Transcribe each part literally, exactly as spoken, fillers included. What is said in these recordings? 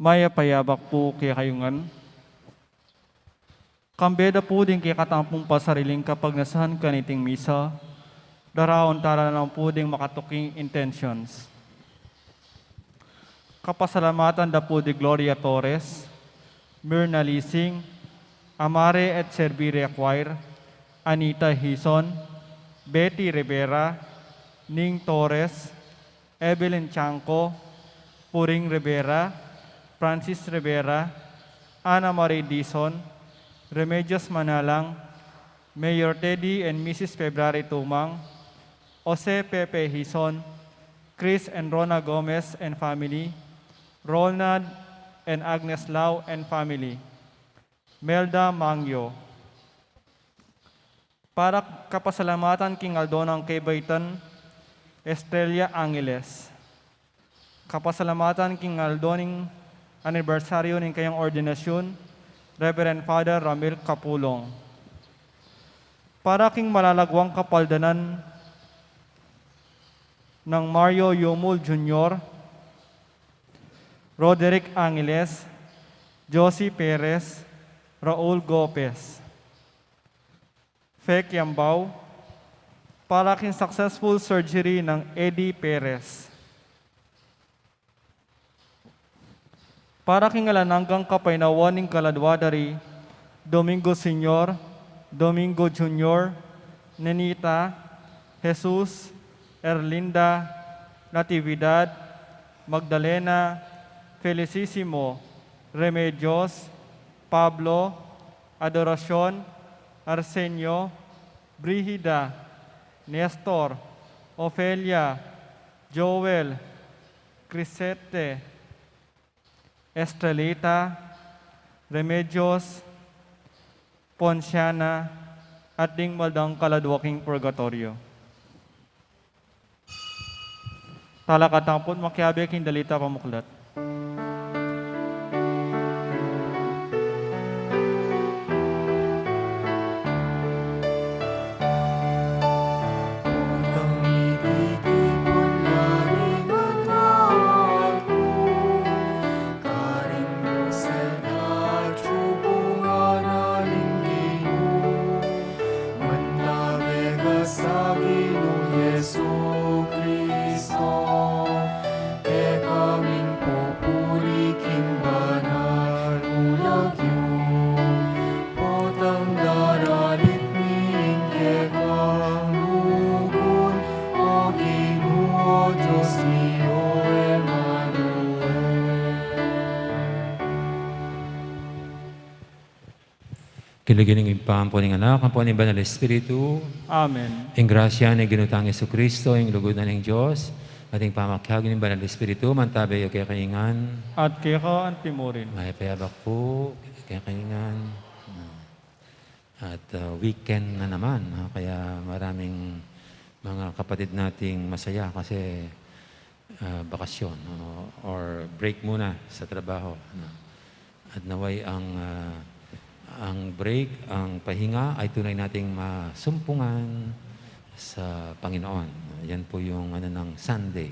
Mayap a yabak pu kekayu ngan. Kambe da pu ding kekatamung pasariling kapagnasan kaniting misa, daraun tala na pu ding makatuking intentions. Kapasalamatan da pu di Gloria Torres, Myrna Lising, Amare et Servire Acquire, Anita Hison, Betty Rivera, Ning Torres, Evelyn Chanco, Puring Rivera, Francis Rivera, Ana Marie Dizon, Remedios Manalang, Mayor Teddy and Missus February Tumang, Jose Pepe Hison, Chris and Rona Gomez and family, Ronald and Agnes Lau and family, Melda Mangyo. Para kapasalamatan king aldo nang kebaitan, Estrella Angeles. Kapasalamatan king aldo ning anibersaryu ning kayang ordinasyun, Reverend Father Ramil Capulong. Para king malalaguang kapaldanan nang Mario Yumul Junior, Roderick Angeles, Josie Perez, Raul Gopez. Fe Kiambao, para king successful surgery nang Eddie Perez. Para king alang anggang kapaynawan ning kaladua da ri Domingo Senior, Domingo Junior, Nenita, Jesus, Erlinda, Natividad, Magdalena, Felicísimo, Remedios, Pablo, Adoracion, Arsenio, Brígida, Nestor, Ofelia, Joel, Crisette, Estrelita, Remedios, Ponciana, at ding mabaldang kaladua king purgatoryo. Talakad tamu pu't makiabe king dalita pamuklat. Mantabe ka sa Ginung Jesu Kristo, kekami ing pupuri king banal mung lagyu. Potang daralit mi ing kekang lugud, O Ginu, O Dios mi, O Emmanuel. King lagyu ning Ibpa, ampo ning Anak, ampo ning Banal Espiritu. Amen. Ing grasya ning Ginu tang Jesucristo, ing lugud na ning Dios, at ing pamakiabe ning Banal Espiritu, mantabe ya kekayu ngan. At keka antimurin. Mayap a yabak pu kekayu ngan. At, uh, weekend na naman, no? Kaya maraming mga kapatid nating masaya kasi, uh, bakasyon, no? Or break muna sa trabaho, no? At naway ang, uh, ang break, ang pahinga ay tunay nating masumpungan sa Panginoon. Yan po yung ano ng Sunday.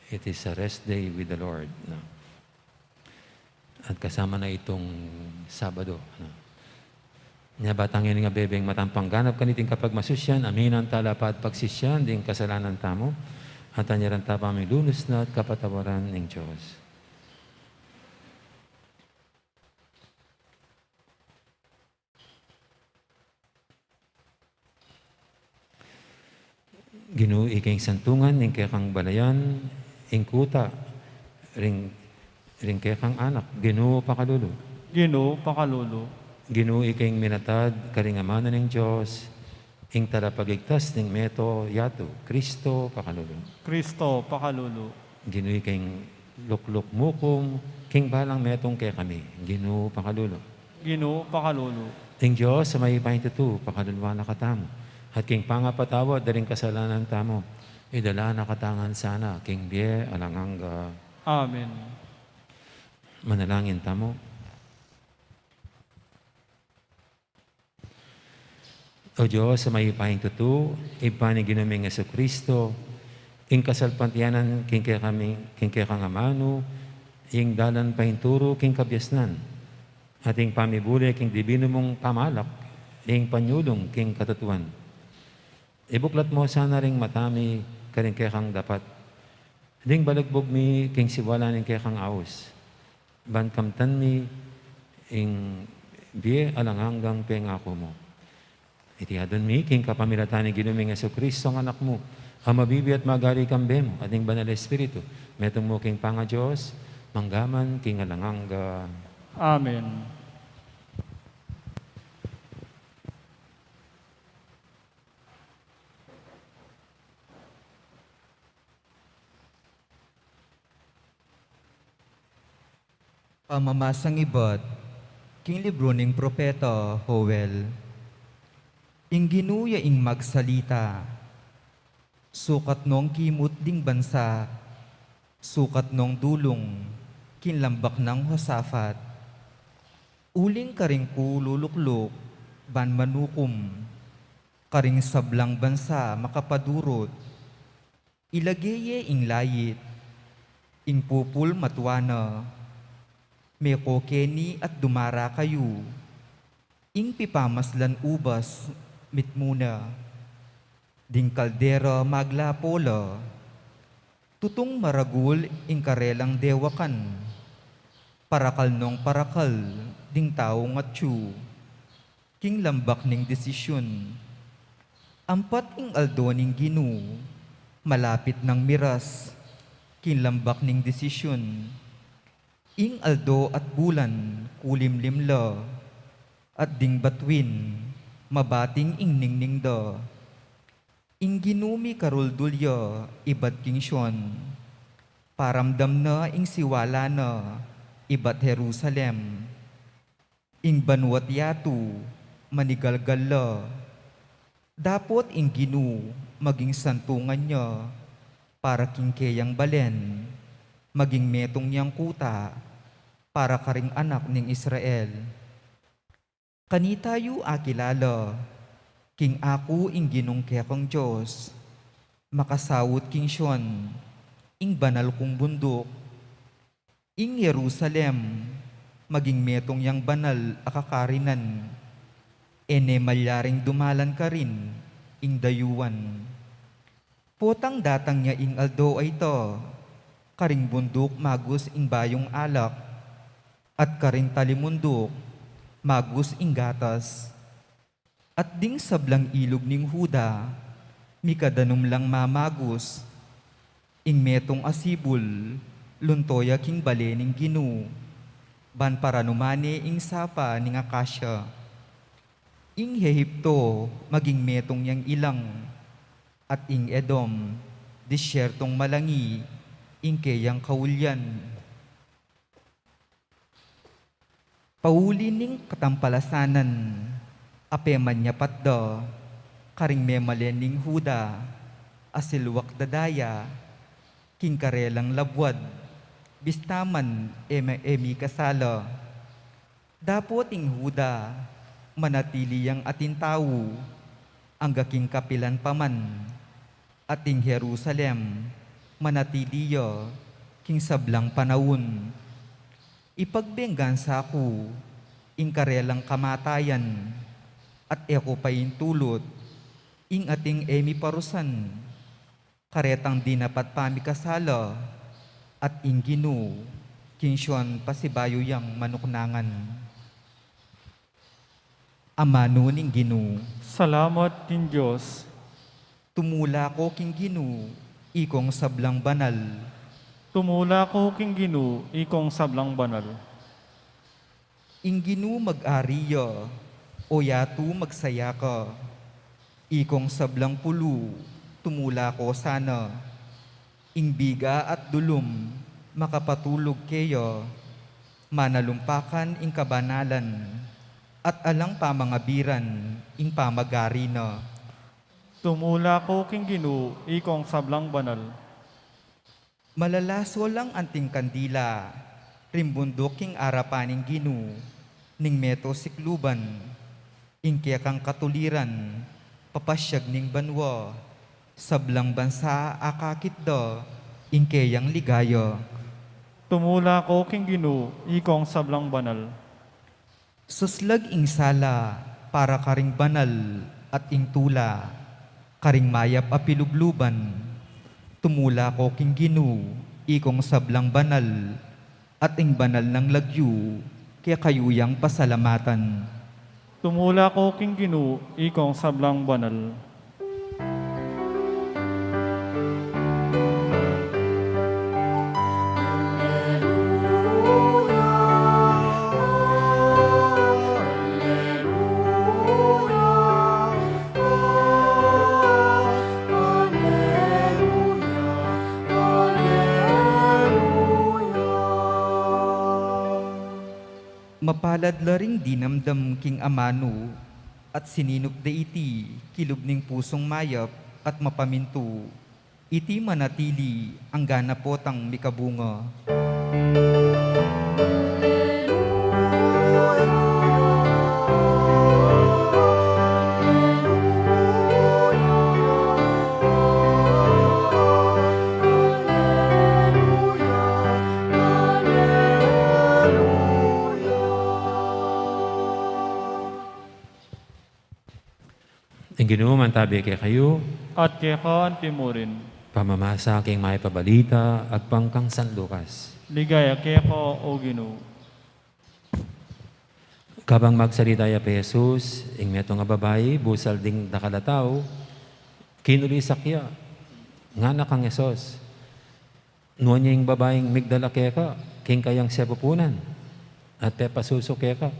It is a rest day with the Lord, no? At kasama na itong Sabado, no? Nya ba tang ngeni nga bebeng matampang ganap kaniting kapagmasusyan, aminan tala pa at pagsisyan ding kasalanan tamu, at anyaran ta pa milunus na at kapatawaran ning Dios. Ginu, ika ing santungan ning kekang balayan, ing kuta ring, ring kekang anak, Ginu, pakalulu. Ginu, pakalulu. Ginu, ika ing minatad karing amanu ning Dios, ing talapagligtas ning meto yatu, Kristo, pakalulu. Kristo, pakalulu. Ginu, ika ing lukluk mukum king balang metung kekami, Ginu, pakalulu. Ginu, pakalulu. Ing Dios a mayupayang tutu, pakaluluan na katamu. At king pangapatawad da ring kasalanan tamu, idala na katamu ngan sana king bie alang angga. Amen. Manalangin tamu. O Dios a mayupayang tutu, Ibpa ning Ginu ming Jesucristo, ing kasalpantayanan king kekami, king kekang amanu, ing dalan painturu king kabiasnan, at ing pamibule king dibinu mung pamalak, ing panyulung king katutuan. Ibuklat mu sana ring mata mi karing kekang dapat, ding balagbug mi king siwala ning kekang aus, ban kamtan mi ing bie alang anggang pengaku mu. Iti adwan mi king kapamilatan ning Ginu ming Jesucristo, a Anak mu, a mabibie at magari kambe mu, at ning Banal Espiritu, metung mu king pangaDios, mangga man king alang angga. Amen. Pamamasang ibat king libru ning propeta Joel. Ing Ginu ya ing magsalita. Sukat nong kimut ding bansa, sukat nong dulung king lambak nang Josafat. Uling karing ku lulukluk ban manukum, karing sablang bansa makapadurut. Ilage ye ing lait, ing pupul matua na, meko keni at dumara kayu. Ing pipamaslan ubas mitmu na, ding kaldera maglapo la. Tutung maragul ing karelang dewakan, parakal nong parakal ding taung atyu king lambak ning desisyun. Ampat ing aldo ning Ginu, malapit nang miras king lambak ning desisyun. Ing aldo at bulan kulimlim la, at ding batuin mabating ing ningning da. Ing Ginu mikaruldul ya ibat king Sion, paramdam na ing siwala na ibat Jerusalem. Ing banua't yatu manigalgal la. Dapot ing Ginu maging santungan ya para king keyang balen, maging metung yang kuta para karing anak ning Israel. Kanita yu akilala king aku ing Ginung kekang Dios, makasaut king Sion, ing banal kung bunduk. Ing Jerusalem maging metung yang banal a kakarinan, e ne malyaring dumalan karin ing dayuan. Potang datang ya ing aldo a ita, karing bunduk magus ing bayung alak, at karing talimunduk magus ing gatas. At ding sablang ilug ning Juda, mikadanum lang mamagus. Ing metung a sibul, lunto ya king bale ning Ginu, ban paranuman ne ing sapa ning akasya. Ing Egipto maging metung yang ilang, at ing Edom, disyertung malangi ing keyang kaulyan. Pauli ning katampalasanan, ape manyapat da karing memalen ning Juda, a silwak da daya king karelang labuad, bista man e, e mikasala. Dapot ing Juda manatili yang atin tau angga king kapilan pa man, at ing Jerusalem manatili ya king sablang panaun. Ipagbenggansa ku ing karelang kamatayan, at e ku paintulut ing ating e miparusan karetang dinapat pamikasala, at ing Ginu king Sion pasibayu yang manuknangan. Amanu ning Ginu. Salamat king Dios. Tumula ko king Ginu, ikong sablang banal. Tumula ko king Ginu, ikong sablang banal. Ing Ginu mag-ari ya, o yatu magsaya ka. Ikong sablang pulu, tumula ko sana. Ing biga at dulum makapatulug keya, manalumpakan ing kabanalan, at alang pamangabiran ing pamag-ari na. Tumula ko king Ginu, ikong sablang banal. Malalaso lang anting kandila ring bunduk king arapan ning Ginu, ning meto sikluban, ing kekang katuliran, papasyag ning banua, sablang bansa akakit da ing keyang ligaya. Tumula ko king Ginu, ikong sablang banal. Suslag ing sala para karing banal at ing tula karing mayap a pilubluban. Tumula ko king Ginu, ikong sablang banal, at ing banal nang lagyu, kekayu yang pasalamatan. Tumula ko king Ginu, ikong sablang banal. Mapalad la ring dinamdam king amanu at sininup da iti kilub ning pusung mayap at mapamintu. Iti manatili angga na potang mikabunga. Ing Ginu mantabi kekayu. At keka antimurin. Pamamasa king Mayap a Balita agpang kang San Lucas. Ligaya keka, O Ginu. Kabang magsalita ya pi Jesus, ing metung a babai, busal ding dakal a tau, kinulisak ya, ngana kang Jesus, "Nuan ya ing babaing migdala keka king kayang sepupunan, at pepasusu keka."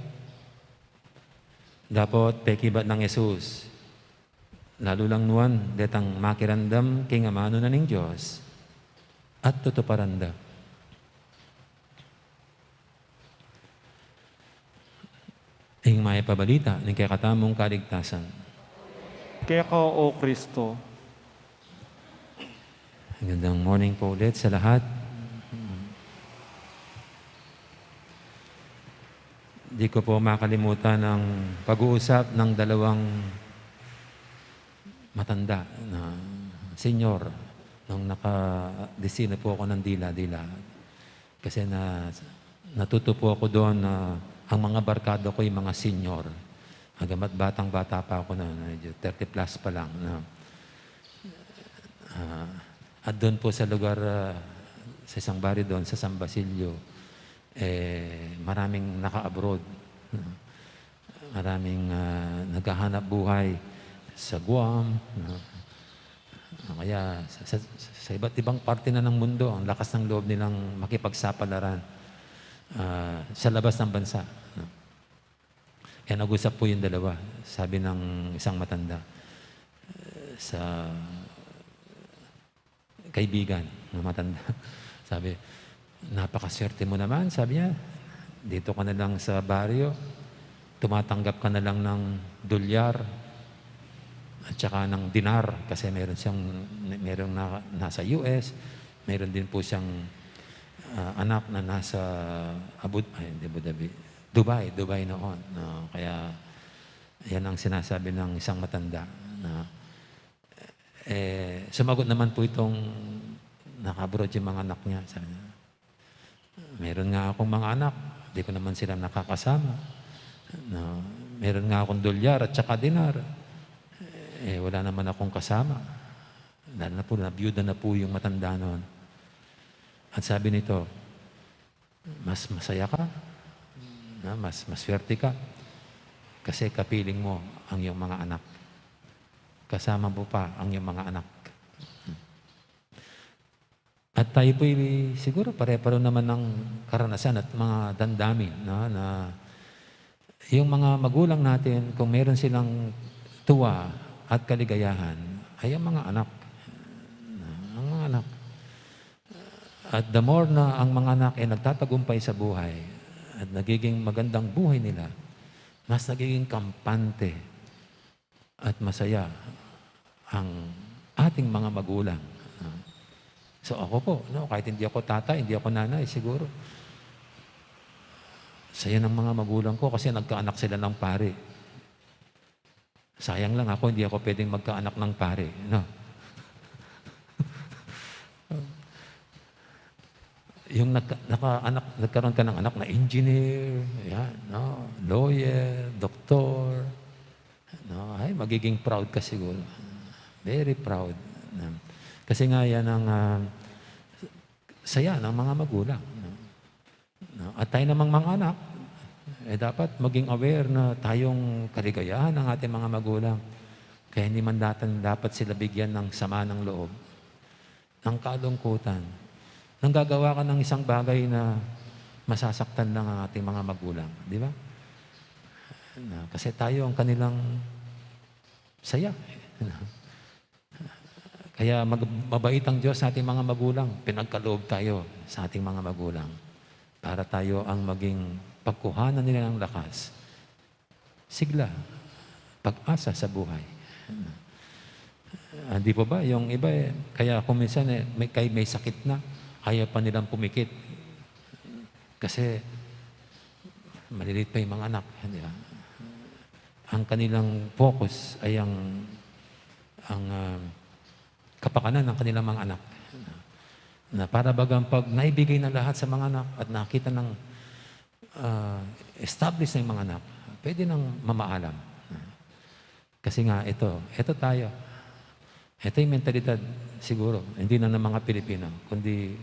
Dapot pekibat nang Jesus, lalu lang nuan detang makiramdam king amanu na ning Dios at tutuparan da. Ing Mayap a Balita ning kekatamung kaligtasan. Keka, O Kristo. Magandang morning po ulit sa lahat. Di ko po makalimutan ang pag-uusap ng dalawang matanda na senior nung nakadestina po ako ng dila-dila. Kasi na, natuto po ako doon na ang mga barkada ko yung mga senior. Agamat batang-bata pa ako noon, medyo thirty plus pa lang, no? Ah, at doon po sa lugar, ah, sa isang baryo doon, sa San Basilio, eh, maraming naka-abroad, no? Maraming, ah, naghahanap buhay sa Guam, no? O kaya sa, sa, sa iba't ibang parte na ng mundo, ang lakas ng loob nilang makipagsapalaran, ah, sa labas ng bansa, no? Kaya nag-usap po yung dalawa. Sabi ng isang matanda, eh, sa kaibigan na matanda, sabi, "Napakaswerte mo naman," sabi niya. "Dito ka na lang sa baryo, tumatanggap ka na lang ng dolyar at saka ng dinar," kasi meron siyang, merong na, nasa U S, meron din po siyang, ah, anak na nasa Abu, ay, hindi, Abu Dhabi, Dubai, Dubai noon, no? Kaya yan ang sinasabi ng isang matanda na, eh, sumagot naman po itong naka-abroad yung mga anak niya, sabi niya, "Meron nga akong mga anak, di ko naman sila nakakasama. Na, meron nga akong dolyar at saka dinar. Eh, wala naman akong kasama." Lalo na po, nabiyuda na po yung matanda noon. At sabi nito, "Mas masaya ka, na, mas maswerte ka, kasi kapiling mo ang iyong mga anak. Kasama mo pa ang iyong mga anak." At tayo po'y siguro pare-pareho naman ng karanasan at mga damdamin, no, na yung mga magulang natin, kung meron silang tuwa at kaligayahan, ay ang mga anak. Ang mga anak. At the more na ang mga anak ay nagtatagumpay sa buhay at nagiging magandang buhay nila, mas nagiging kampante at masaya ang ating mga magulang. Ah, so ako po, no, kahit hindi ako tatay, hindi ako nanay, siguro saya ng mga magulang ko kasi nagkaanak sila ng pari. Sayang lang ako, hindi ako pwedeng magkaanak ng pari, no? yung nagka-, naka-, anak, nagkaroon ka ng anak na engineer, yan, no? Lawyer, doktor, no? Ay, magiging proud ka siguro. Very proud. No? Kasi nga, yan ang, ah, saya ng mga magulang, no? No? At tayo namang mga anak, eh, dapat maging aware na tayong kaligayahan ng ating mga magulang. Kaya hindi man natin dapat sila bigyan ng sama ng loob, ng kalungkutan. Nanggagawa ka ng isang bagay na masasaktan lang ang ating mga magulang, di ba? Na, kasi tayo ang kanilang saya. Kaya mag-, mabait ang Diyos sa ating mga magulang. Pinagkaloob tayo sa ating mga magulang para tayo ang maging pagkuhanan nila ng lakas, sigla, pag-asa sa buhay. Ah, di po ba? Yung iba, eh, kaya kung minsan, eh, may, kay may sakit na, ayaw pa nilang pumikit. Kasi malilit pa yung mga anak, di ba? Ang kanilang focus ay ang, ang, ah, kapakanan ng kanilang mga anak. Na para bagang pag naibigay na lahat sa mga anak at nakita ng, ah, established na yung mga anak, pwede nang mamaalam. Kasi nga, ito, ito tayo. Ito yung mentalidad siguro, hindi na ng mga Pilipino, kundi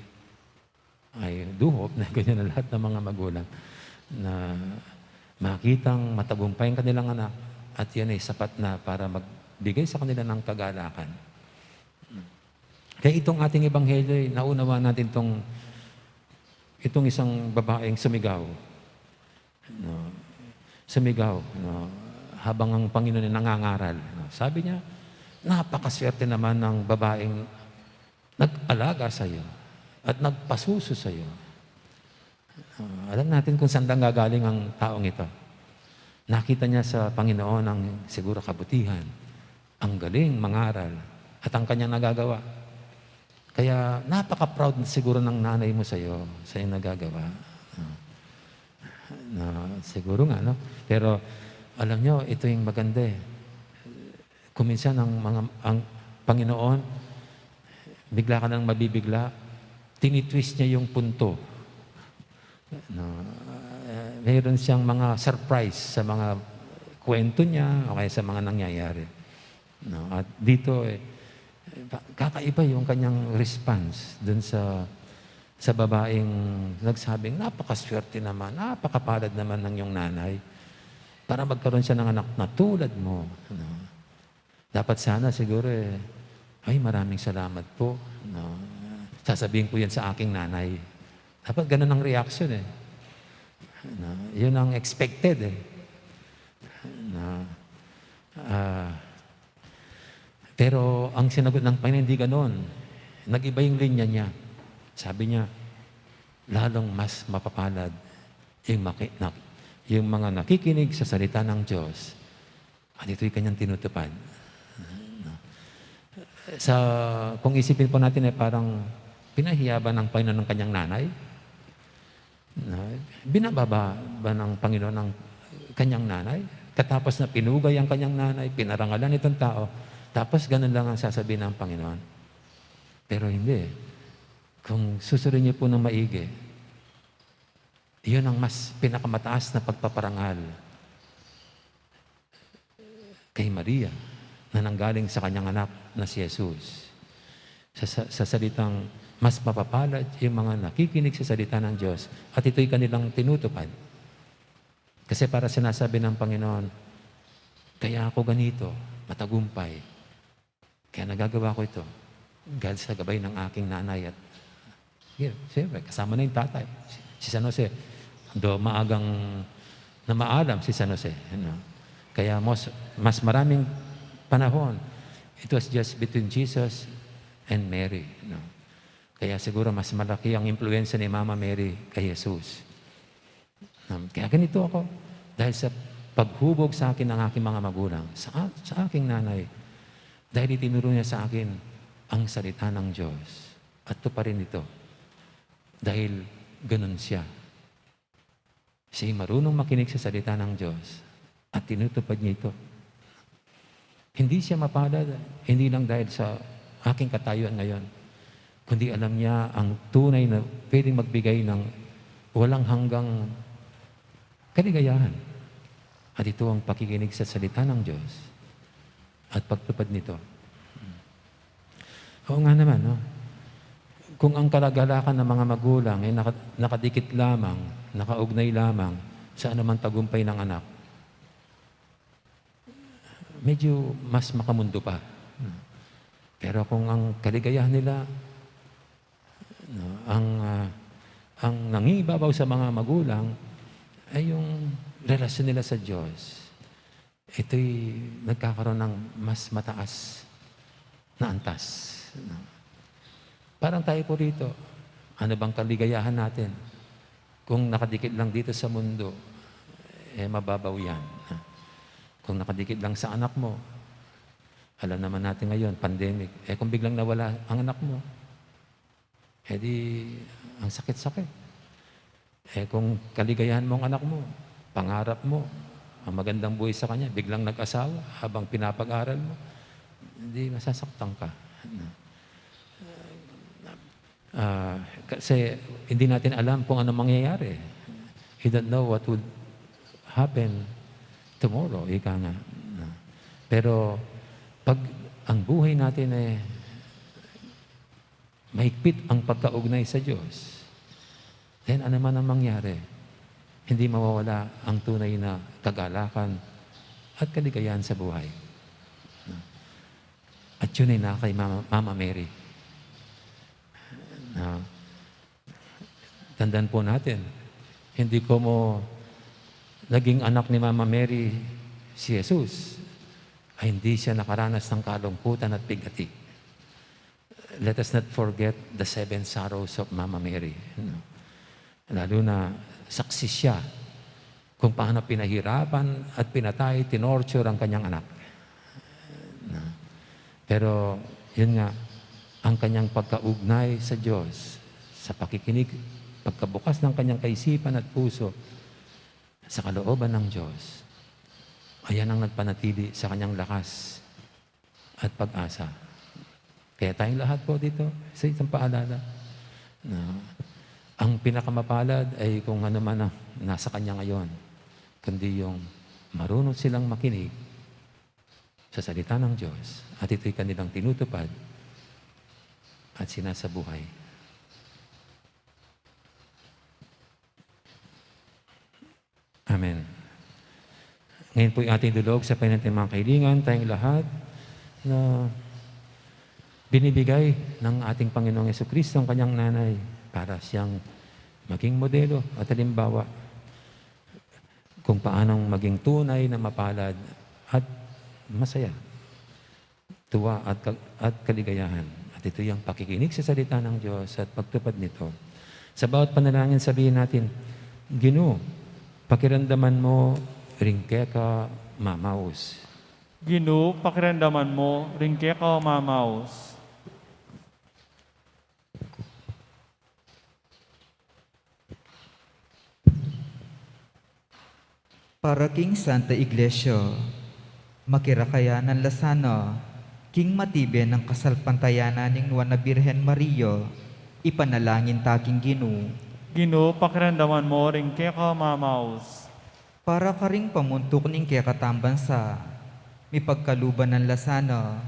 I do hope na ganyan ang lahat ng mga magulang na makitang matagumpay ang kanilang anak at yan ay sapat na para magbigay sa kanila ng kagalakan. Kaya itong ating ebanghelyo, eh, naunawa natin itong, itong isang babaeng sumigaw. No? Sumigaw, no? Habang ang Panginoon ay nangangaral. No? Sabi niya, "Napakaswerte naman ng babaeng nag-alaga sa iyo at nagpasuso sa iyo." Ah, alam natin kung saan lang gagaling ang taong ito. Nakita niya sa Panginoon ang siguro kabutihan, ang galing mangaral, at ang kanyang nagagawa. Kaya napaka-proud siguro ng nanay mo sa'yo, sa iyong nagagawa. Ah, na siguro nga, no? Pero alam nyo, ito yung maganda eh. Kung minsan ang mga, ang Panginoon, bigla ka nang mabibigla, tinitwist niya yung punto. No, eh, mayroon siyang mga surprise sa mga kwento niya o kaya sa mga nangyayari. No, at dito, eh, kakaiba yung kanyang response dun sa, sa babaeng nagsabing, "Napakaswerte naman, napakapalad naman ng iyong nanay. Para magkaroon siya ng anak na tulad mo." No? Dapat sana siguro, eh, "Ay, maraming salamat po. No? Sasabihin ko yan sa aking nanay." Dapat ganun ang reaction eh. No? Yun ang expected eh. No? Ah, pero ang sinagot ng Panginoon, hindi ganun. Nag-iba yung linya niya. Sabi niya, "Lalong mas mapapalad yung maki-, nak-, yung mga nakikinig sa salita ng Diyos." At ito'y kanyang tinutupad. Sa, kung isipin po natin, eh, parang pinahiya ba ng Panginoon ng kanyang nanay? Na, binababa ba ng Panginoon ang kanyang nanay? Katapos na pinugay ang kanyang nanay, pinarangalan itong tao, tapos ganun lang ang sasabihin ng Panginoon? Pero hindi. Kung susuriin niyo po ng maigi, iyon ang mas pinakamataas na pagpaparangal kay Maria na nanggaling sa kanyang anak na si Jesus. Sa, sa, sa salitang, "Mas mapapalad yung mga nakikinig sa salita ng Diyos at ito'y kanilang tinutupad." Kasi para sinasabi ng Panginoon, "Kaya ako ganito, matagumpay. Kaya nagagawa ko ito dahil sa gabay ng aking nanay at," yeah, siyempre, kasama na yung tatay. Si, si San Jose, do maagang na maalam si San Jose. Ano? Kaya mas, mas maraming panahon, it was just between Jesus and Mary. No? Kaya siguro mas malaki ang impluensya ni Mama Mary kay Jesus. Um, kaya ganito ako, dahil sa paghubog sa akin ng aking mga magulang, sa, sa aking nanay, dahil itinuro niya sa akin ang salita ng Diyos. At tuparin ito. Dahil ganun siya. Siya'y marunong makinig sa salita ng Diyos. At tinutupad niya ito. Hindi siya mapalad, hindi lang dahil sa aking katayuan ngayon, kundi alam niya ang tunay na pwedeng magbigay ng walang hanggang kaligayahan. At ito ang pakikinig sa salita ng Diyos at pagtupad nito. Oo nga naman, no? Kung ang kagalakan ng mga magulang ay naka-, nakadikit lamang, nakaugnay lamang sa anumang tagumpay ng anak, medyo mas makamundo pa. Pero kung ang kaligayahan nila, no, ang, ah, ang nangingibabaw sa mga magulang ay yung relasyon nila sa Diyos. Ito'y nagkakaroon ng mas mataas na antas, no? Parang tayo po rito, ano bang kaligayahan natin? Kung nakadikit lang dito sa mundo, eh, mababaw yan, no? Kung nakadikit lang sa anak mo, alam naman natin ngayon, pandemic, eh, kung biglang nawala ang anak mo, eh di, ang sakit-sakit. Eh, kung kaligayahan mo ang anak mo, pangarap mo, ang magandang buhay sa kanya, biglang nag-asawa habang pinapag-aral mo, di masasaktan ka. Ah, kasi hindi natin alam kung ano mangyayari. You don't know what would happen tomorrow, ika nga. Pero pag ang buhay natin eh mahigpit ang pagkaugnay sa Diyos, then ano man ang mangyari, hindi mawawala ang tunay na kagalakan at kaligayahan sa buhay. At yun ay na kay Mama, Mama Mary. Na, tandaan po natin, hindi ko mo naging anak ni Mama Mary si Jesus, ay hindi siya nakaranas ng kalungkutan at bigati. Let us not forget the seven sorrows of Mama Mary, no? Lalo na saksi siya kung paano pinahirapan at pinatay, tinorture ang kanyang anak. No? Pero, yun nga, ang kanyang pagkaugnay sa Diyos, sa pakikinig, pagkabukas ng kanyang kaisipan at puso sa kalooban ng Diyos, ayan ang nagpanatili sa kanyang lakas at pag-asa. Kaya tayong lahat po dito, sa isang paalala, na ang pinakamapalad ay kung ano man ang nasa kanya ngayon, kundi yung marunong silang makinig sa salita ng Diyos at ito'y kanilang tinutupad at sinasabuhay. Amen. Ngayon po'y ating dulog sa panalangin, mga kaibigan, tayong lahat na binibigay ng ating Panginoong Jesucristo ang kanyang nanay para siyang maging modelo at halimbawa kung paanong maging tunay na mapalad at masaya, tuwa at ka-, at kaligayahan. At ito yung pakikinig sa salita ng Diyos at pagtupad nito. Sa bawat panalangin, sabihin natin, "Ginu, pakiramdaman mo ring keka mamaus." Ginu, pakiramdaman mo ring keka mamaus. Para king Santa Iglesia, makirakayanan la sana, king matibe nang kasalpantayanan ning Nuan a Birhen Maria, ipanalangin ta king Ginu. Ginu, pakiramdaman mo ring keka mamaus. Para karing pamuntuk ning kekatang bansa, mipagkaluban na la sana,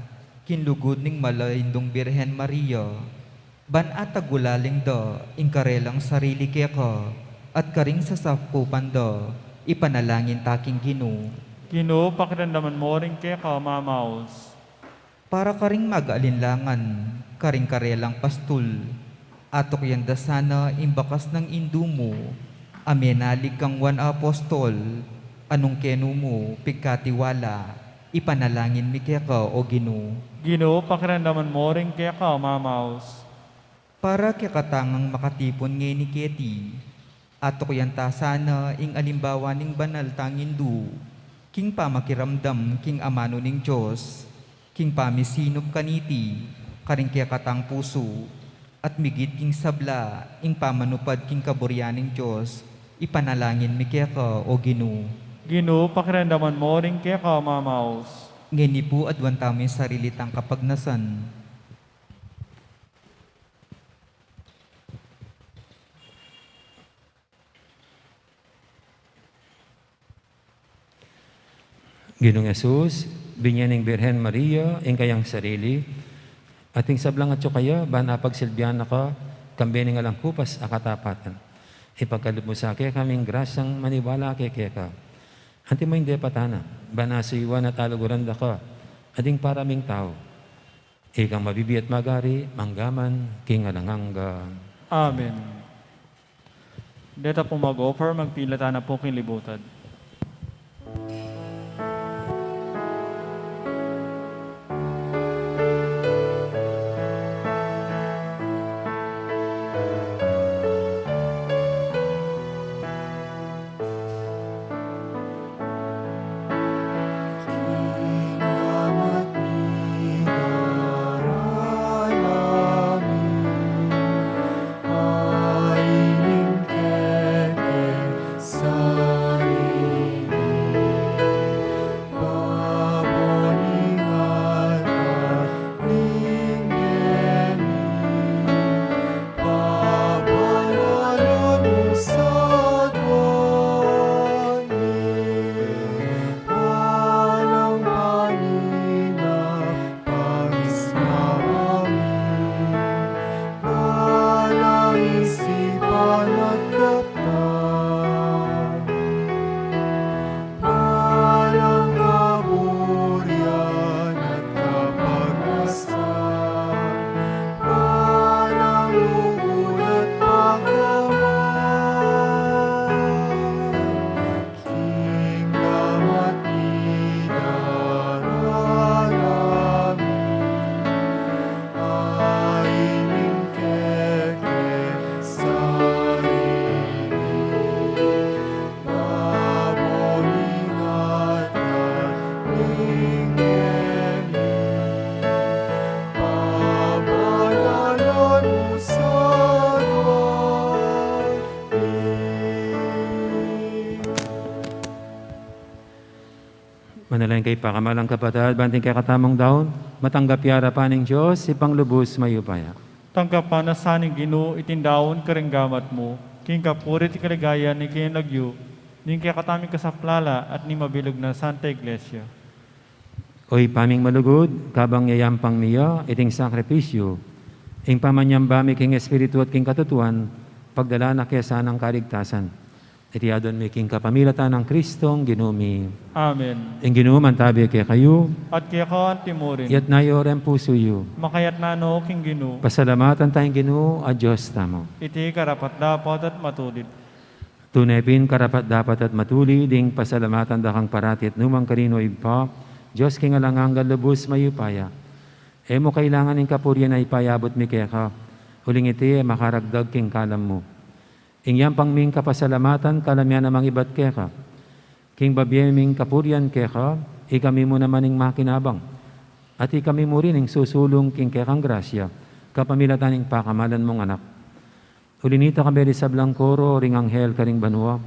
king lugud ning Malaindung Birhen Maria, ban atagulaling da ing karelang sarili keka, at karing sasakupan da, ipanalangin ta king Ginu. Ginu, pakiramdaman mo ring keka mamaus. Para karing mag-aalinlangan, karing karelang pastul, atukyan da sana ing bakas nang indu mu, a menalig kang Juan Apostol, a nung kenu mu pigkatiwala, ipanalangin mi keka, O Ginu. Ginu, pakiramdaman mo ring keka mamaus. Para kekatang makatipun ngeni keti, atukyan ta sana ing alimbawa ning banal tang indu, king pamakiramdam king amanu ning Dios, king pamisinup kaniti, karing kekatang pusu, at migit king sabla, ing pamanupad king kaburian ning Dios, ipanalangin mi keka, O Ginu. Ginu, pakiramdaman mo ring keka mamaus. Ngeni pu aduan tamu ing sarili tang kapagnasan. Ginung Jesus, binye ning Birhen Maria ing kayang sarili, at ing sablang atyu kaya, ban apagsilbian na ka, kambe ning alang kupas a katapatan. Ipagkalub mu sa kekaming grasyang maniwala keka. Antimo ing depatan na, ban asuyuan at aluguran da ka, at ing paraming tau. Ikang mabibie at magari, mangga man king alang angga. Amen. Deta pung mag-offer, magpilatan na pu king libutad. Palang kaburian at kapagnasan, palang lugud at pakawan, king kamat mi daralan mi, ailin keke sarili. Manalangin kayu, pakamalan kung kapatad, ban ing kekatamung daun matanggap ya arapan ning Dios, Ibpang lubus mayupaya. Tanggapan na sa ning Ginu iting daun karing gamat mu, king kapurian at kaligayan ning kayang lagyu, ning kekatamung kasaplalan at ning mabilug nang Santa Iglesia. O Ibpa ming malugud, kabang yayampang mi ya iting sakripisyu, ing pamanyamba mi king Espiritu at king katutuan, pagdalan na ke sanang kaligtasan. Iti adwan mi king kapamilatan nang Kristong Ginu mi. Amen. Ing Ginu mantabi kekayu. At keka antimurin. Iyatas yu ring pusu yu. Makayatas no king Ginu. Pasalamatan taya ing Ginu a Dios tamu. Iti karapat-dapat at matulid. Tune pin karapat-dapat at matulid ing pasalamatan da kang parati at nu man karin, O Ibpa, Dios king alang angga, lubus mayupaya. E mu kailangan ing kapurian a ipayabut mi keka, uling iti e makaragdag king kalam mu. Ing yampang ming kapasalamatan, kalam ya namang ibat keka. King babie ming kapurian keka, ikami mu naman ing makinabang. At ikami mu rin ing susulung king kekang grasya, kapamilatan ning pakamalan mung Anak. Uli nita, kambe ring sablang koro ring anghel karing banua,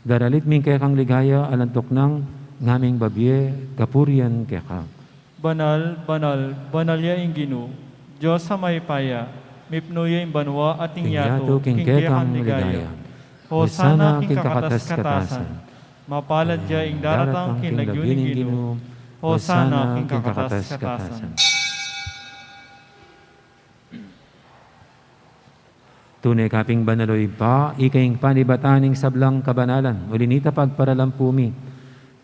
daralit mi ing kekang ligaya, alang tuknang ngaming babie kapurian keka. Banal, banal, banal ya ing Ginu, Dios a mayupaya, mipnu ya ing banua at ing yatu king kekang ligaya. Hosana king kakatas-katasan. Mapalad ya ing daratang king lagyu ning Ginu. Hosana king kakatas-katasan. Tune ka pin banal, O Ibpa, ika ing panibatan ning sablang kabanalan. Uli nita pagparalampu mi,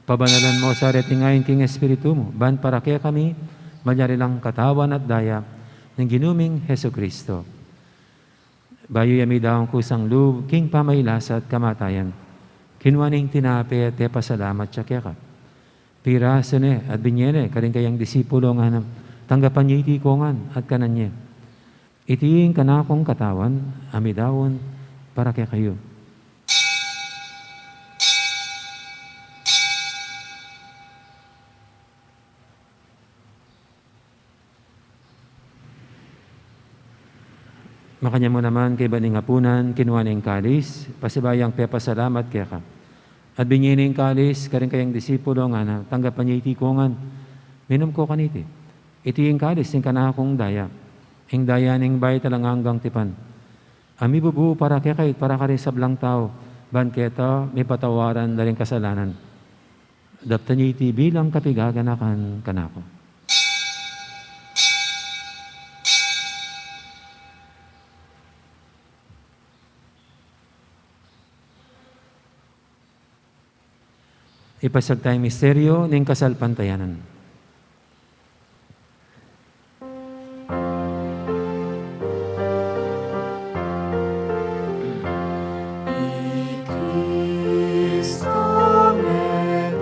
pabanalan mu sa reting ain king Espiritu mu, ban para kekami malyari lang katawan at daya ning Ginu ming Jesucristo. Bayu ya midaun kusang lub king pamailasa at kamatayan, kinua ne ing tinape at pepasalamat ya keka. Pirasu ne at binye ne karing kayang disipulo, ngana, tanggapan ye iti ika ngan at kanan ye. Iti ing kanakung katawan a midaun para kekayu. Makanyan mu naman kaybat ning apunan, kinua ne ing kalis, pasibayu yang pepasalamat keka. At binye ne ing kalis karing kayang disipulo, ngana, tanggapan ye iti ika ngan, minum ko kaniti. Iti ing kalis ning kanakung daya, ing daya ning bayu at alang anggang tipan, a mibubu para kekayu at para karing sablang tau, ban keta mipatawaran la ring kasalanan. Daptan ye iti bilang kapigaganakan kanaku. Ipasiag taya ing misteryu ning kasalpantayanan. I Kristo mete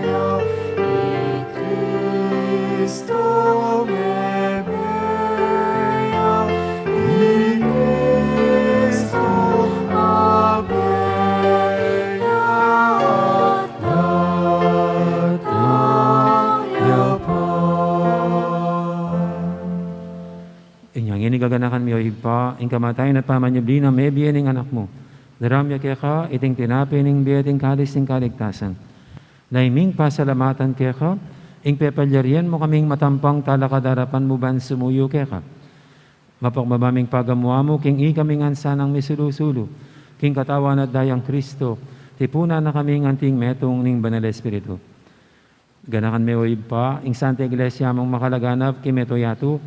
ya, i Kristo mete ya, i Kristo mete ya. Datang ya pa. Inya ngeni gaganakan mi, o Ibpa, ing kamatayan at pamanyubli nang mebie ning Anak mu. Daraun mi keka iting tinape ning bie at ing kalis ning kaligtasan. Dayni ming pasalamatan keka ing pepalyarian mu kaming matampang talakad king arapan mu ban sumuyu keka. Mapakbaba ming pagamuan mu king ikami ngan sanang misulu-sulu king katawan at dayang Kristo, tipunan na kaming anting metung ning Banal Espiritu. Ganakan me, o Ibpa, ing Santa Iglesia mung makalaganap king mabilug a yatu,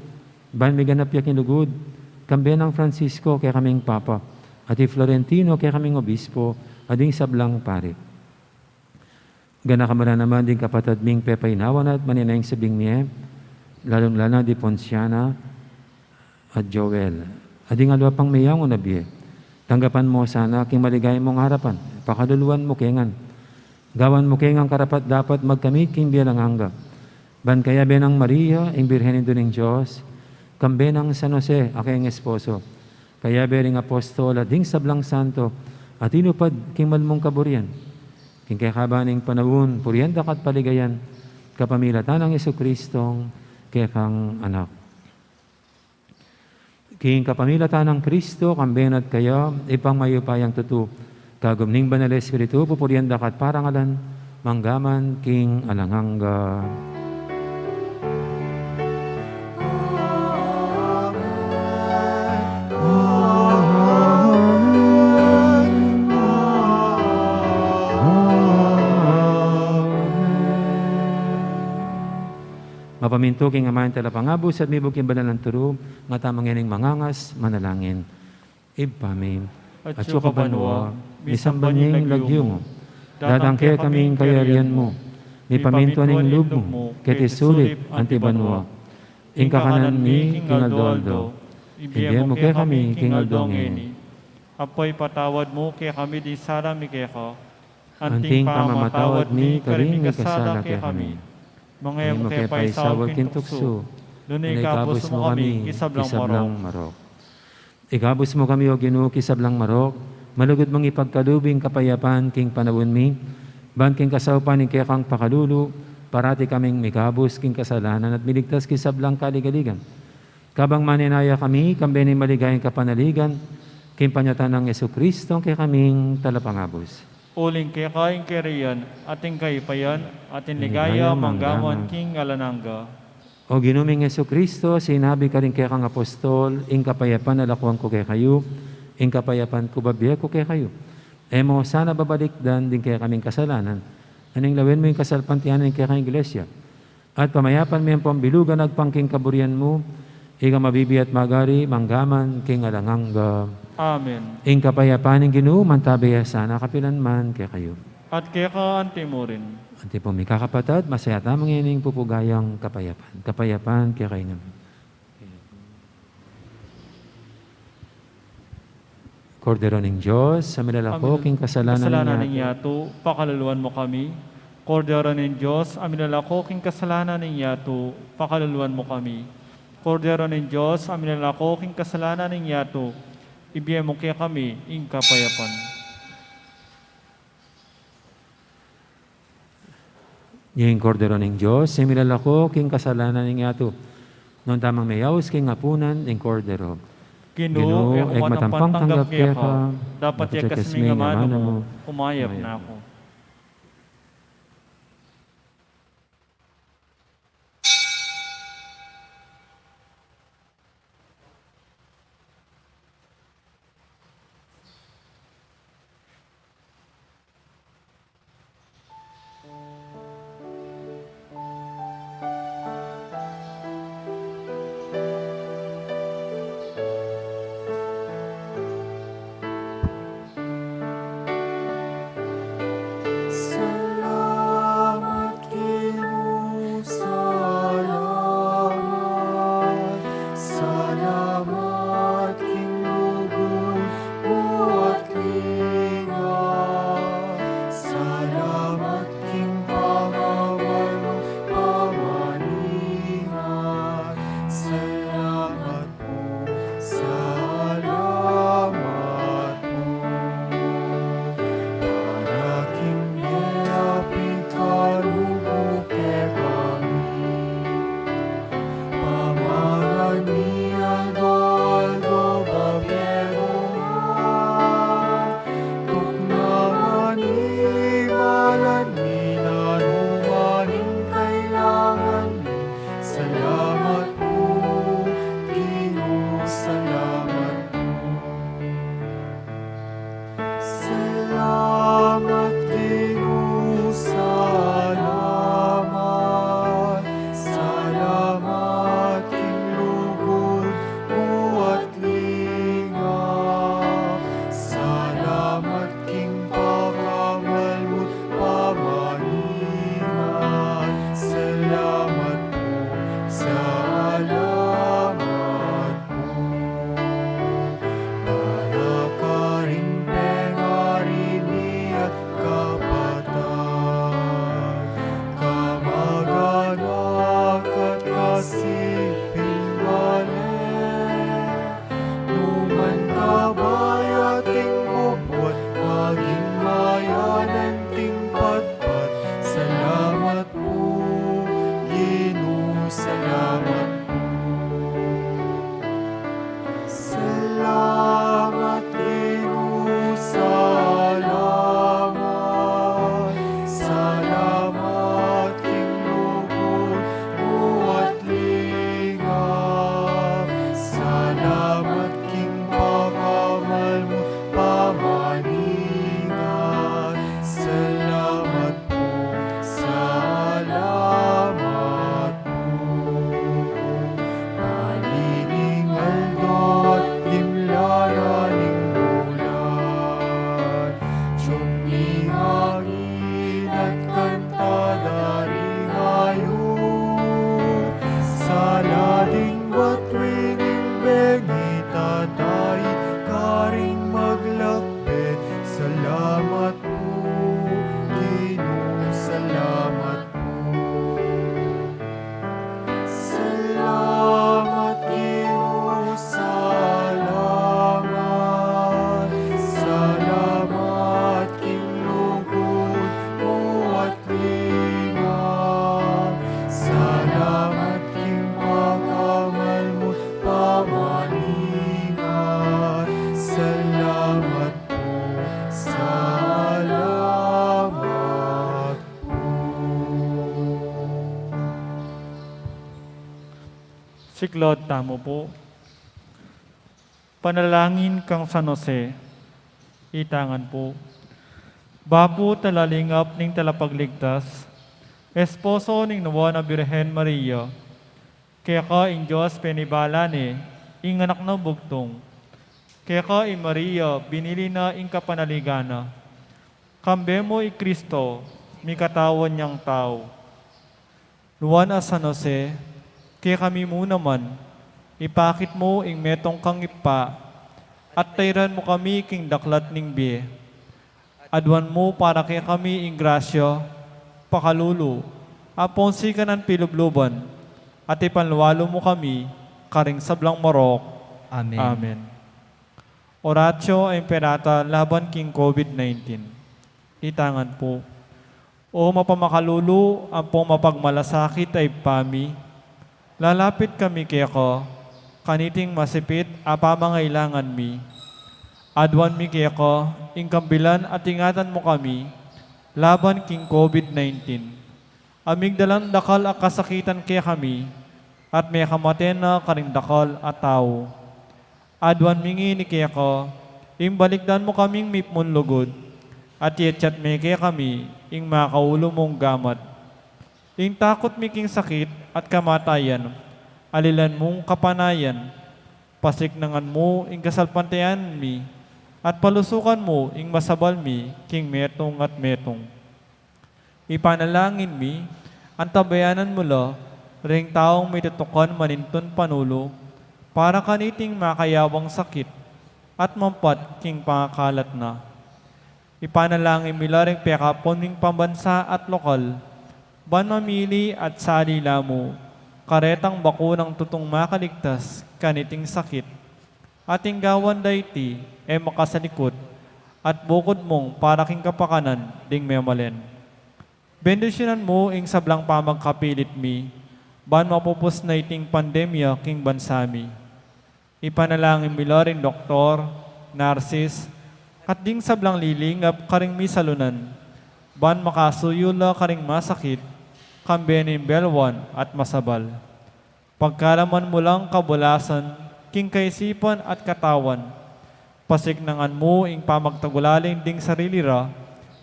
ban miganap ya king lugud, kambe nang Francisco kekaming Papa, at i Florentino kekaming Obispo, at ding sablang pari. Ganakan mu la naman ding kapatad ming pepainawa na at manenaya king sabing mie, lalung-lala na di Ponciana at Joel, at ding aliwa pang meyangu na bie. Tanggapan mu sana king maligaya mung arapan, pakaluluan mu ke ngan. Gawan mu ke ngan karapat-dapat magkamit king bie alang angga. Ban kayabe nang Maria, ing Birhen Indu ning Dios, kambe nang San Jose, a kayang esposo, kayabe ring apostol at ding sablang santo a tinupad king mal mung kaburian, king kekaban ning panaun, purian da ka at paligayan, kapamilatan nang Jesucristong kekang Anak. King kapamilatan nang Kristo, kambe na at kaya, Ibpang mayupayang tutu, kagum ning Banal Espiritu, pupurian da ka at parangalan, mangga man king alang angga. Mapamintu king amanung talapangabus at mibug king banal a turu, ngatamu ngening mangangas, manalangin. Ibpa mi, atsu ka banua, misamban ya ing lagyu mu, datang kekami ing kayarian mu, mipamintuan ing lub mu, keti sulip anti banua. Ing kakanan mi king aldo-aldo, ibie mu kekami king aldo ngeni. Ampon ipatawad mu kekami ding sala mi keka, anting pamamatawad mi karing mikasala kekami. Manga e mu ke paisaul king tuksu, nune ikabus mu kami king sablang marok. Ikabus mu kami, O Ginu, king sablang marok, malugud mung ipagkalub ing kapayapan king panaun mi, ban king kasaupan ning kekang pakalulu, parati kaming mikabus king kasalanan at miligtas king sablang kaligaligan. Kabang manenaya kami, kambe ning maligayang kapanaligan, king panyatang nang Jesucristo, kekaming talapangabus. Uling keka ing kayarian, at ing kayupayan, at ing ligaya, mangga man king alang angga. O Ginu ming Jesucristo, sinabi karing kekang apostol, ing kapayapan lakuan ku kekayu, ing kapayapan ku bibie ku kekayu. E mu sana babalikdan ding kekaming kasalanan, nune lawen mu ing kasalpantayanan ning kekang Iglesia, at pamayapan me ampon bilugan agpang king kaburian mu, ika a mabibie at magari, mangga man king alang angga. Amen. Ing kapayapan ning Ginu, mantabe ya sana kapilan man kekayu. At keka anti murin. Anti pung mikakapatad, masaya tamu ngening pupugayang kapayapan. Kapayapan kekayu ngan. Kordero ning Dios, a milalako king kasalanan ning yatu, pakaluluan mu kami. Kordero ning Dios, a milalako king kasalanan ning yatu, pakaluluan mu kami. Kordero ning Dios, a milalako king kasalanan ning yatu, ibie mu kekami ing kapayapan. Ing Kordero ning Dios, a milalako king kasalanan ning yatu. Nuan tamung meyaus king apunan ning Kordero. Ginu, e ku matampang tanggap keka, dapot ya kasi ming amanu mu, umayap na ku. Siklaud tamu pu. Panalangin kang San Jose. Itangan pu. Bapu, talalingap ning Talapagligtas, esposo ning Nuan a Birhen Maria, keka ing Dios penibala ne ing Anak nang bugtung. Keka i Maria binili na ing kapanaligan na. Kambe mu i Kristo, mikatawan yang tau. Nuan a San Jose, kekami mu naman, ipakit mu ing metung kang Ibpa, at tairan mu kami king daklat ning bie. Aduan mu para kekami ing grasya, pakalulu, ampong sikanan pilubluban, at ipanlualu mu kami karing sablang marok. Amen. Amen. Oratio Imperata laban king COVID nineteen. Itangan pu. O mapamakalulu ampong mapagmalasakit a Ibpa mi, lalapit kami keka kaniting masipit a pamangailangan mi. Aduan mi keka ing kambilan at ingatan mu kami laban king COVID nineteen. A migdalan dakal a kasakitan kekami at mekamate na karing dakal a tau. Aduan mi ngeni keka ing balikdan mu kaming mipmun lugud, at iyatyat me kekami ing makaulu mung gamat. Ing takut mi king sakit at kamatayan, alilan mung kapanayan, pasiknangan mu ing kasalpantayanan mi, at palusukan mu ing masabal mi king metung at metung. Ipanalangin mi, antabayanan mu la ring taung mitutukan manintun panulu para kaniting makayawang sakit at mampat king pangakalat na. Ipanalangin mi la ring pekapun ming pambansa at lokal, ban mamili at sali la mu karetang bakunang tutung makaligtas kaniting sakit. At ing gawan da iti e makasalikut at bukud mung para king kapakanan ding memalen. Bendisyunan mu ing sablang pamagkapilit mi, ban mapupus na iting pandemya king bansa mi. Ipanalangin mi la ring doktor, narsis, at ding sablang lilingap karing misalunan, ban makasuyu la karing masakit, kambe ning belwan at masabal. Pagkalaman mu lang kabulasan king kaisipan at katawan. Pasiknangan mu ing pamagtagulaling ding sarili ra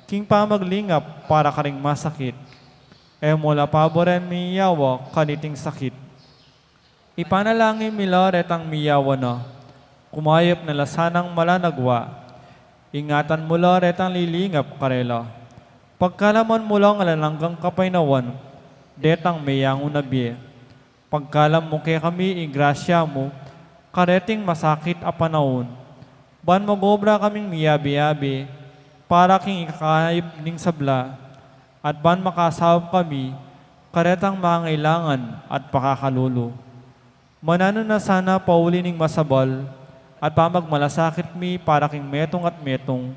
king pamaglingap para karing masakit. E mu la paburen miyawa kaniting sakit. Ipanalangin mi la retang miyawa na, kumayap na la sanang malanagwa. Ingatan mu la retang lilingap karela. Pagkalaman mu lang alang anggang kapaynawan detang meyangu na bie. Pagkalam mu kekami ing grasya mu kareting masakit a panaun, ban mag-obra kaming miyabe-yabe para king ikakayap ning sabla, at ban makasaup kami karetang mangailangan at pakakalulu. Mananu na sana pauli ning masabal at pamagmalasakit mi para king metung at metung,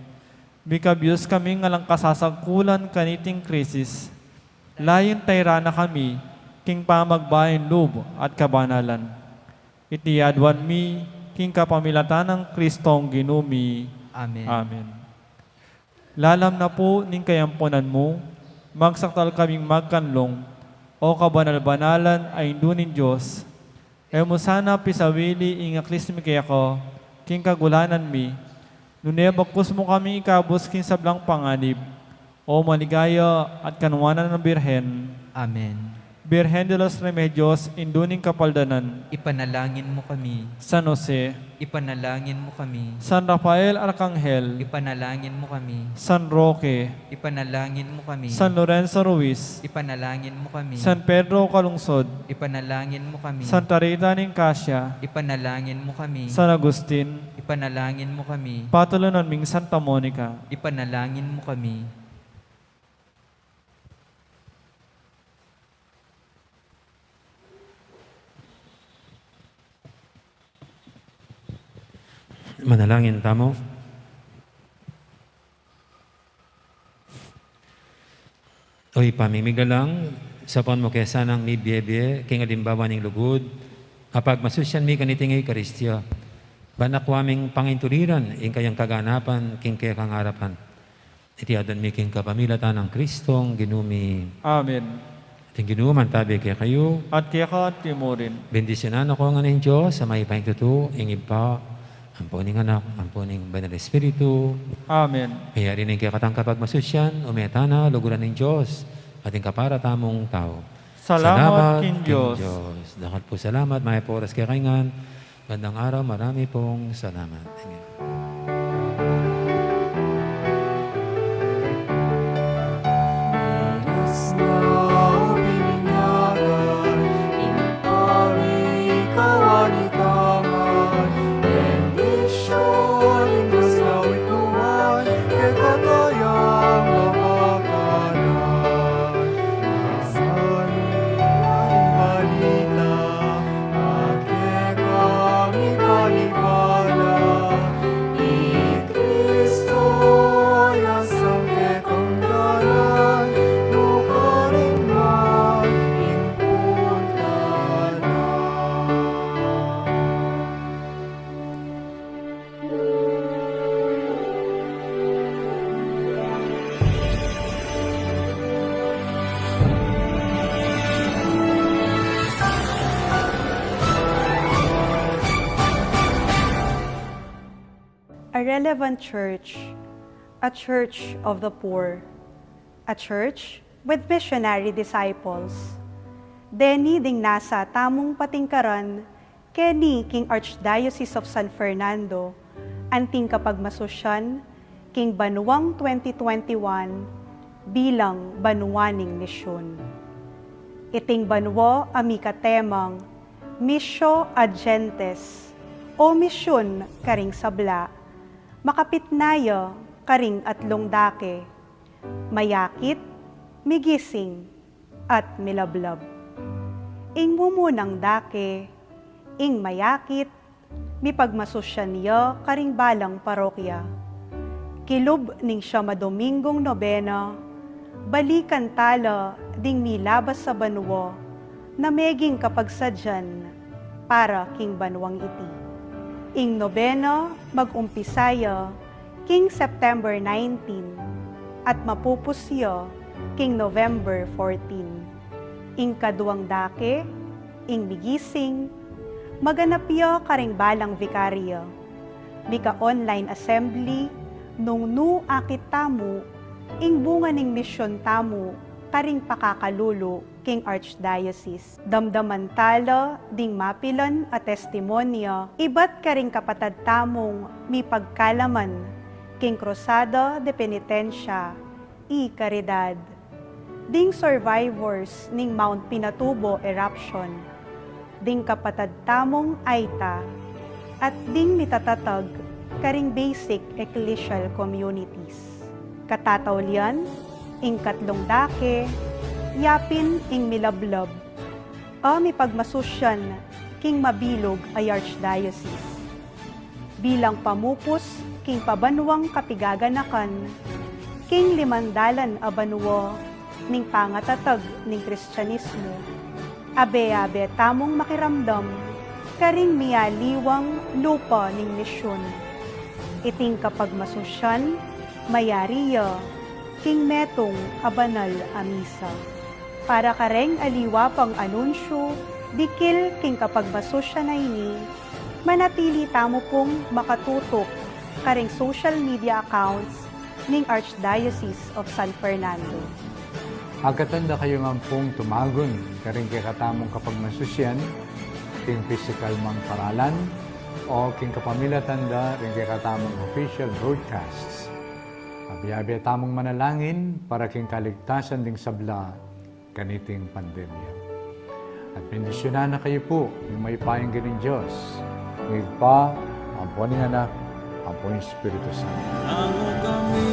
mikabius kaming alang kasasagkulan kaniting krisis, layun tairan na kami king pamagbaing lub at kabanalan. Iti aduan mi king kapamilatan nang Kristong Ginu mi. Amen. Amen. Lalam na pu ning kayampunan mu, magsakdal kaming magkanlung, O kabanal-banalan a Indu ning Dios, e mu sana pisawili ing aklis mi keka king kagulanan mi, nune bagkus mu kaming ikabus king sablang panganib, O maligaya at kanuanan a Birhen. Amen. Birhen de los Remedios, Indu ning Kapaldanan. Ipanalangin mu kami. San Jose. Ipanalangin mu kami. San Rafael Arkanghel. Ipanalangin mu kami. San Roque. Ipanalangin mu kami. San Lorenzo Ruiz. Ipanalangin mu kami. San Pedro Calungsod. Ipanalangin mu kami. Santa Rita ning Cascia. Ipanalangin mu kami. San Agustin. Ipanalangin mu kami. Patulunan ming Santa Monica. Ipanalangin mu kami. Manalangin tamu. O Ibpa ming miglalang, saupan mu ke sanang mibie-bie king alimbawa ning lugud a pagmasusyan mi kaniting Eukaristia, ban akua ming pangintuliran ing kayang kaganapan king kekang arapan. Iti aduan mi king kapamilatan nang Kristong Ginu mi. Amen. Ating Ginu, mantabi kekayu. At keka mu rin. Bendisyunan na kayu ngan ning Dios a mayupaya king tutu, ing Ibpa, ampo ning Anak, ampo ning Banal Espiritu. Amen. Kaya rin ing kekatang kapagmasusyan, ume tana luguran ning Dios, ating kapara tamung tau. Salamat king Dios. Dakal pung salamat, mayap a oras kekayu ngan. Magandang araw, marami pong salamat. Amen. A relevant church, a church of the poor, a church with missionary disciples. Deni ding nasa tamung patingkaran keni king Archdiocese of San Fernando, anting kapagmasusyan king banuang twenty twenty-one bilang banua ning misyun. Iting banua a mika temang Missio ad Gentes, o misyun karing sabla, makapit na ya karing atlung dake, mayakit, migising, at milablab. Ing mumunang dake, ing mayakit, mipagmasusyan ya karing balang parokya. Kilub ning siyam a Dominggung nobena, balikan tala ding milabas a banua na meging kapagsadyan para king banuang iti. Ing nobena mag-umpisa ya king September nineteen at mapupus ya king November fourteen. Ing kaduang dake, ing migising, maganap ya karing balang vikarya. Mika-online assembly nung nu akit tamu ing bunga ning misyun tamu karing pakakalulu king Archdiocese. Damdaman tala ding mapilan a testimonya ibat karing kapatad tamung mipagkalaman king Cruzada de Penitencia y Caridad, ding survivors ning Mount Pinatubo eruption, ding kapatad tamung Aita, at ding mitatatag karing basic ecclesial communities. Katataulian, ing katlung dake, yapin ing milablab a mipagmasusyan king mabilug a Archdiocese. Bilang pamupus king pabanuang kapigaganakan king limandalan a banua ning pangatatag ning Kristianismu, abe-abe tamung makiramdam karing mialiwang lupa ning misyun. Iting kapagmasusyan mayari ya king metung a banal a misa. Para kareng aliwa pang anunsyu dikil king kapagmasusyan a ini, manatili tamu pung makatutuk karing social media accounts ning Archdiocese of San Fernando. Agkatan da kayu ngan pung tumagun karing kekatamung kapagmasusyan, king pisikal mang paralan, o king kapamilatan da ring kekatamung official broadcasts. Abe-abe tamung manalangin para king kaligtasan ding sabla kaniting pandemya. At bendisyunan na kayu pu ning mayupayang Ginung Dios, ing Ibpa, ampo ning Anak, ampo ning Espiritu Santo. Nanu kami